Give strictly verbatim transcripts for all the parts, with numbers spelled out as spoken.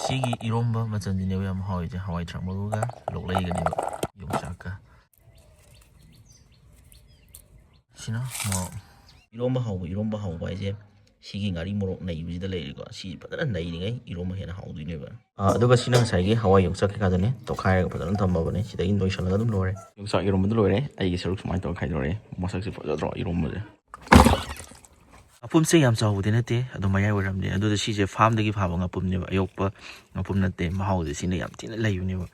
ꯁꯤꯒꯤ ꯏꯔꯣꯝꯕ ꯃꯆꯜꯁꯤꯅꯦꯕ ꯌꯥꯝ ꯍꯥꯎꯔꯤꯁꯦ, ꯍꯋꯥꯏ ꯊ꯭ꯔꯥꯛ ꯃꯔꯨꯒ ꯂꯣꯛꯂꯩꯒꯅꯦꯕ, ꯌꯣꯡꯆꯥꯛꯀ꯫ ꯁꯤꯅ ꯃꯣꯔꯣꯛ꯫ ꯏꯔꯣꯝꯕ ꯍꯥꯎꯕ, ꯏꯔꯣꯝꯕ ꯍꯥꯎꯕ ꯍꯥꯏꯁꯦ ꯁꯤꯒꯤ ꯉꯥꯔꯤ ꯃꯣꯔꯣꯛ ꯅꯩꯕꯁꯤꯗ ꯂꯩꯔꯦꯀꯣ꯫ ꯁꯤ ꯐꯖꯅ ꯅꯩꯔꯤꯉꯩ ꯏꯔꯣꯝꯕ ꯍꯦꯟꯅ ꯍꯥꯎꯗꯣꯏꯅꯦꯕ꯫ ꯑꯥ, ꯑꯗꯨꯒ ꯁꯤꯅ ꯉꯁꯥꯏꯒꯤ ꯍꯋꯥꯏ ꯌꯣꯡꯆꯥꯛ ꯀꯩꯀꯥꯗꯨꯅꯦ, ꯇꯣꯠꯈꯥꯏꯔꯒ ꯐꯖꯅ ꯊꯝꯃꯕꯅꯦ꯫ ꯁꯤꯗꯒꯤ ꯂꯣꯏꯁꯤꯜꯂꯒ ꯑꯗꯨꯝ ꯂꯣꯏꯔꯦ꯫ ꯌꯣꯡꯆꯥꯛ ꯏꯔꯣꯝꯕꯗꯨ ꯂꯣꯏꯔꯦ꯫ ꯑꯩꯒꯤ ꯁꯔꯨꯛ ꯁꯨꯃꯥꯏꯅ ꯇꯧꯔ ꯈꯥꯏꯗꯣꯔꯛꯑꯦ꯫ ꯃꯁꯛꯁꯦ ꯐꯖꯗ꯭ꯔꯣ ꯏꯔꯣꯝꯕꯁꯦ? ꯉꯥꯄꯨꯝꯁꯦ ꯌꯥꯝ ꯆꯥꯎꯕꯗꯤ ꯅꯠꯇꯦ, ꯑꯗꯨꯝ ꯃꯌꯥꯏ ꯑꯣꯏꯔꯝꯅꯦ꯫ ꯑꯗꯨꯗ ꯁꯤꯁꯦ ꯐꯥꯝꯗꯒꯤ ꯐꯥꯕ ꯉꯥꯄꯨꯝꯅꯦꯕ, ꯑꯌꯣꯛꯄ ꯉꯥꯄꯨꯝ ꯅꯠꯇꯦ꯫ ꯃꯍꯥꯎꯁꯦ ꯁꯤꯅ ꯌꯥꯝ ꯊꯤꯅ ꯂꯩꯕꯅꯦꯕ꯫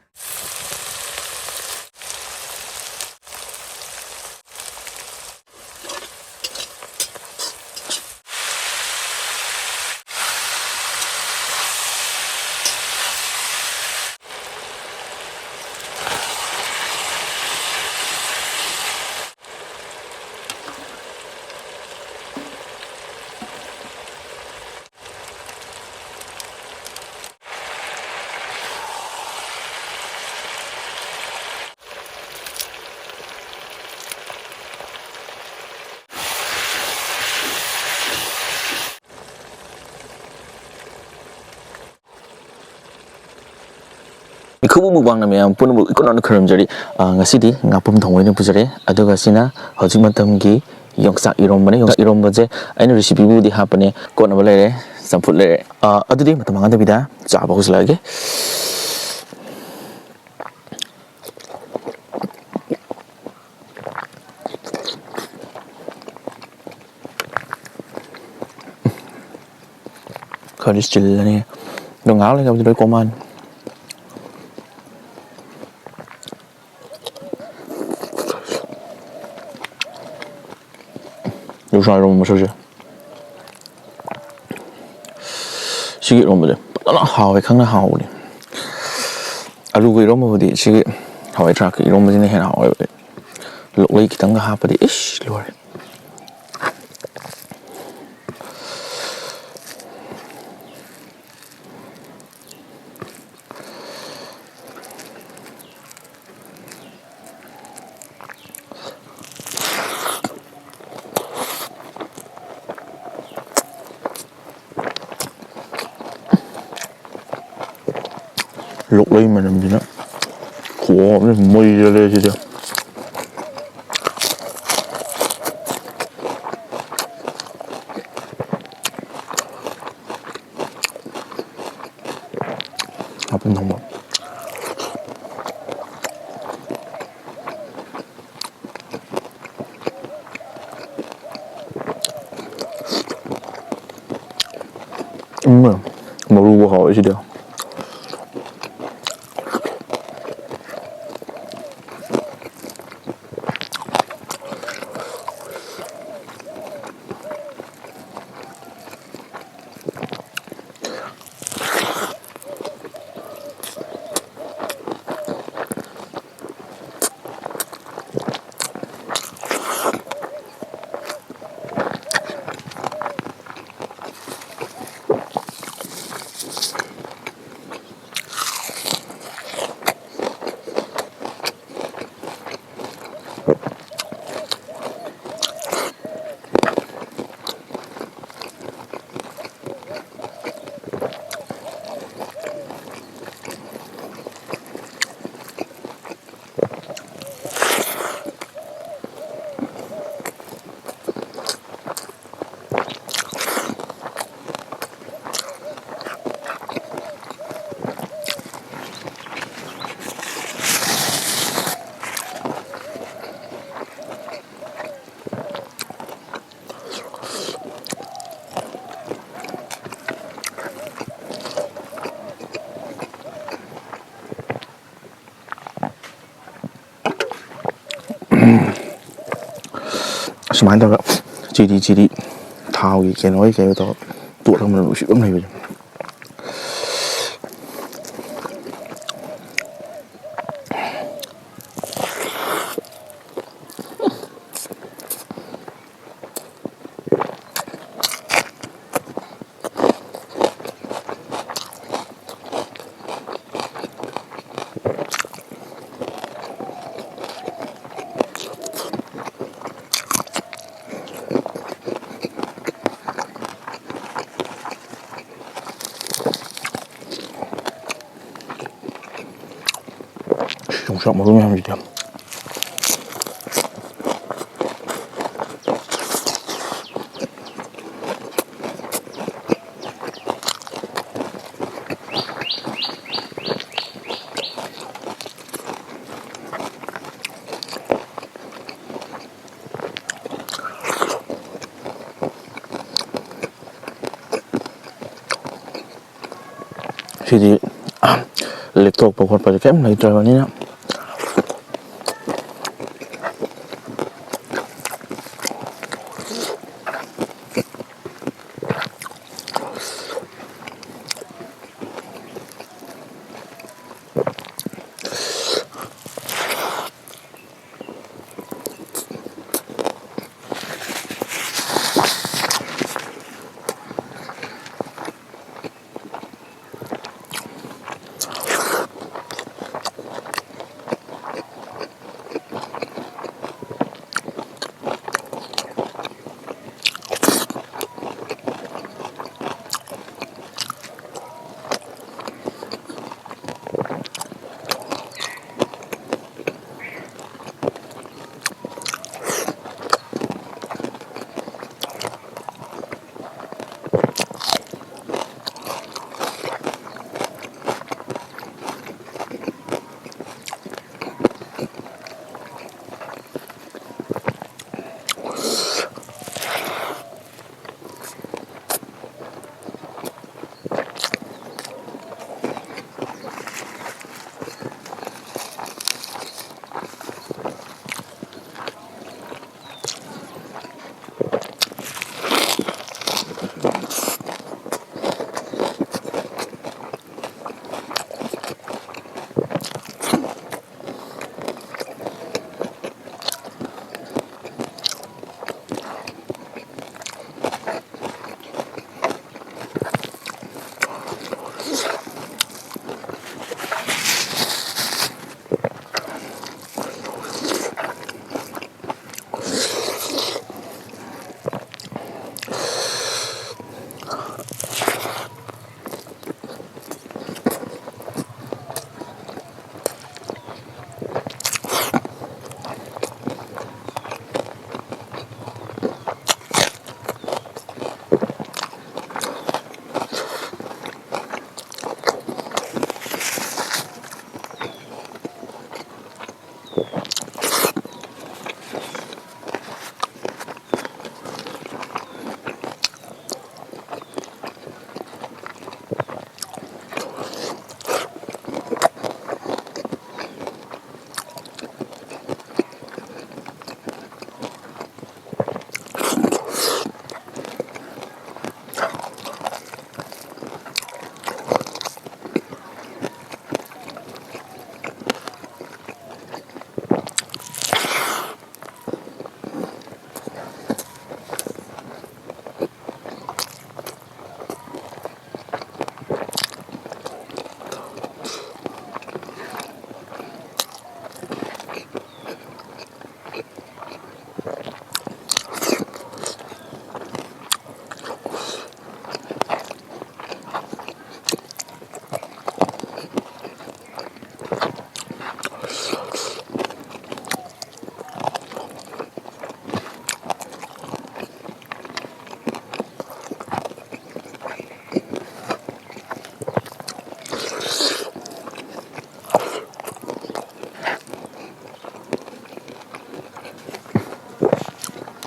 ꯏꯈꯨꯕꯨ ꯃꯨꯛꯕꯥꯡꯅ ꯃꯌꯥꯝ ꯄꯨꯝꯅꯃꯛ ꯏꯀꯨꯟ ꯀꯨꯟꯅ ꯈꯨꯔꯨꯝꯖꯔꯤ꯫ ꯑ, ꯉꯁꯤꯗꯤ ꯉꯥꯄꯨꯝ ꯊꯣꯡꯕ ꯑꯣꯏꯅ ꯄꯨꯖꯔꯦ꯫ ꯑꯗꯨꯒ ꯁꯤꯅ ꯍꯧꯖꯤꯛ ꯃꯇꯝꯒꯤ ꯌꯣꯡꯆꯥꯛ ꯏꯔꯣꯝꯕꯅꯦ꯫ ꯌꯣꯡꯆꯥꯛ ꯏꯔꯣꯝꯕꯁꯦ ꯑꯩꯅ recipeꯕꯨꯗꯤ ꯍꯥꯞꯄꯅꯦ, ꯀꯣꯠꯅꯕ ꯂꯩꯔꯦ, ꯆꯝꯐꯨꯠ ꯂꯩꯔꯦ꯫ ꯑ, ꯑꯗꯨꯗꯤ ꯃꯇꯝ ꯃꯥꯡꯍꯟꯗꯕꯤꯗ ꯆꯥꯕ ꯍꯧꯖꯤꯜꯂꯛꯑꯒꯦ꯫ ꯈꯔꯗꯤ ꯆꯤꯜꯂꯅꯤ꯫ ꯑꯗꯣ ꯉꯥꯏꯍꯥꯛ ꯂꯩꯔꯒꯗꯤ ꯂꯣꯏ ꯀꯣꯝꯃꯛꯑꯅꯤ꯫ ꯌꯣꯡꯆꯥꯛ ꯏꯔꯣꯝꯕ ꯃꯁꯛꯁꯦ꯫ ꯁꯤꯒꯤ ꯏꯔꯣꯝꯕꯁꯦ ꯐꯖꯅ ꯍꯥꯎꯋꯦ, ꯈꯪꯅ ꯍꯥꯎꯕꯅꯦ꯫ ꯑꯂꯨꯒ ꯏꯔꯣꯝꯕꯕꯨꯗꯤ ꯁꯤꯒꯤ ꯍꯋꯥꯏ ꯊ꯭ꯔꯥꯛꯀ ꯏꯔꯣꯝꯕꯁꯤꯅ ꯍꯦꯟꯅ ꯍꯥꯎꯋꯦꯕ꯫ ꯂꯣꯛꯂꯩ ꯈꯤꯇꯪꯒ ꯍꯥꯞꯄꯗꯤ ꯏꯁ ꯂꯣꯏꯔꯦ꯫ ꯂꯣꯛꯂꯩ ꯃꯅꯝꯁꯤꯅ ꯈꯨꯍꯥꯎ ꯑꯃ ꯃꯩ ꯆꯠꯂꯦ ꯁꯤꯗꯤ꯫ ꯉꯥꯄ꯭ꯔꯨꯝ ꯊꯣꯡꯕ꯫ ꯎꯝ, ꯃꯔꯨꯕꯨ ꯍꯥꯎꯋꯦ ꯁꯤꯗꯤ꯫ ꯑꯁꯨꯃꯥꯏꯅ ꯇꯧꯔꯒ ꯆꯤꯔꯤ ꯆꯤꯔꯤ ꯊꯥꯎꯒꯤ ꯀꯩꯅꯣꯒꯤ ꯀꯩꯅꯣ ꯇꯧꯔꯒ ꯇꯣꯠꯂꯒ ꯃꯅꯝ ꯅꯨꯡꯁꯤꯕ ꯑꯃ ꯂꯩꯕꯁꯦ꯫ ꯆꯥꯛ ꯃꯔꯨ ꯃꯌꯥꯝꯁꯤꯗꯤ꯫ ꯁꯤꯗꯤ ꯂꯦꯛꯊꯣꯛꯄ ꯈꯣꯠꯄꯁꯦ ꯀꯩꯝ ꯂꯩꯇ꯭ꯔꯕꯅꯤꯅ꯫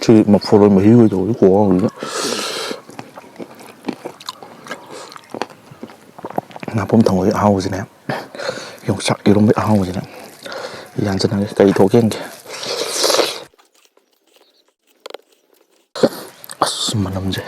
ꯁꯤ ꯃꯐꯣꯟ ꯑꯣꯏ ꯃꯍꯤ ꯑꯣꯏꯗꯧꯕꯁꯤ ꯈꯨꯍꯥꯎꯁꯤꯗ꯫ ꯉꯥꯄꯨꯝ ꯊꯣꯡꯕꯒꯤ ꯑꯍꯥꯎꯕꯁꯤꯅꯦ, ꯌꯣꯡꯆꯥꯛ ꯏꯔꯣꯝꯕꯒꯤ ꯑꯍꯥꯎꯕꯁꯤꯅꯦ꯫ ꯌꯥꯟꯁꯤꯟꯅꯒꯦ, ꯀꯔꯤ ꯊꯣꯛꯀꯦ ꯌꯦꯡꯒꯦ꯫ ꯑꯁ, ꯃꯅꯝꯁꯦ꯫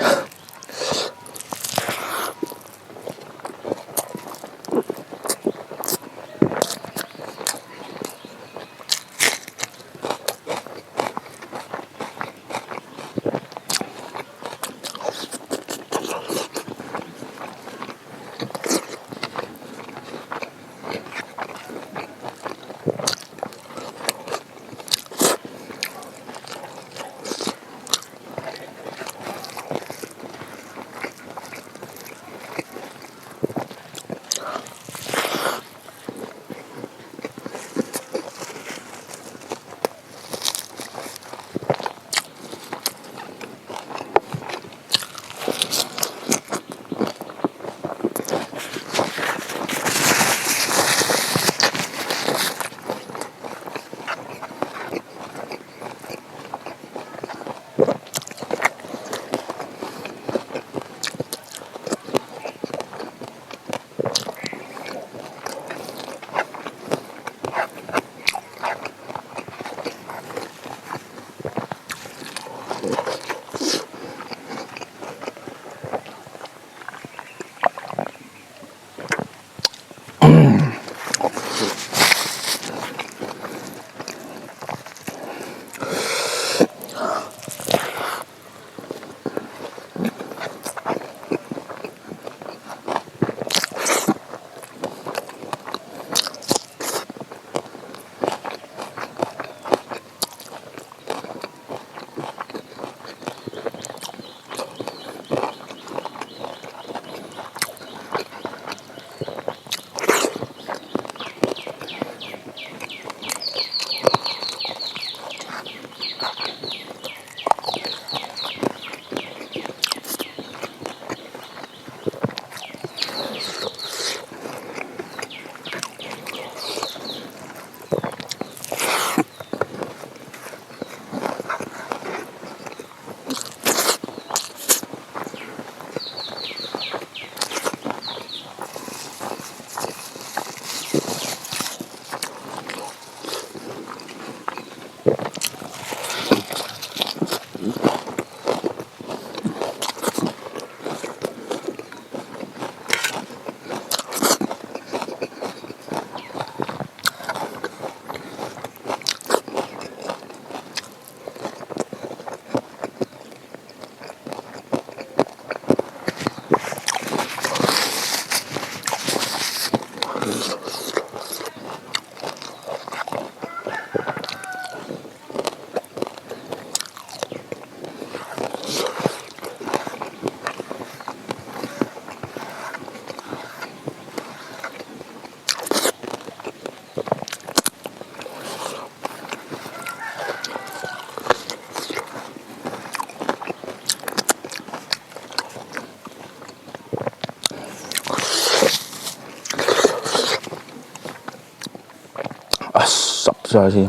ꯆꯞ ꯆꯥꯔꯦ ꯁꯤ꯫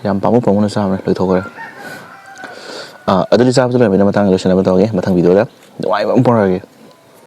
ꯌꯥꯝ ꯄꯥꯝꯃꯨ ꯄꯥꯝꯃꯨꯅ ꯆꯥꯕꯅꯦ, ꯂꯣꯏꯊꯣꯛꯈ꯭ꯔꯦ꯫ ꯑꯥ, ꯑꯗꯨꯗꯤ ꯆꯥꯕꯗ ꯂꯣꯏꯔꯕꯅꯤꯅ ꯃꯊꯪ ꯂꯣꯏꯁꯤꯟꯅꯕ ꯇꯧꯔꯒꯦ꯫ ꯃꯊꯪ ꯚꯤꯗꯤꯑꯣꯗ ꯅꯨꯡꯉꯥꯏꯕ ꯑꯃ ꯄꯨꯔꯛꯑꯒꯦ꯫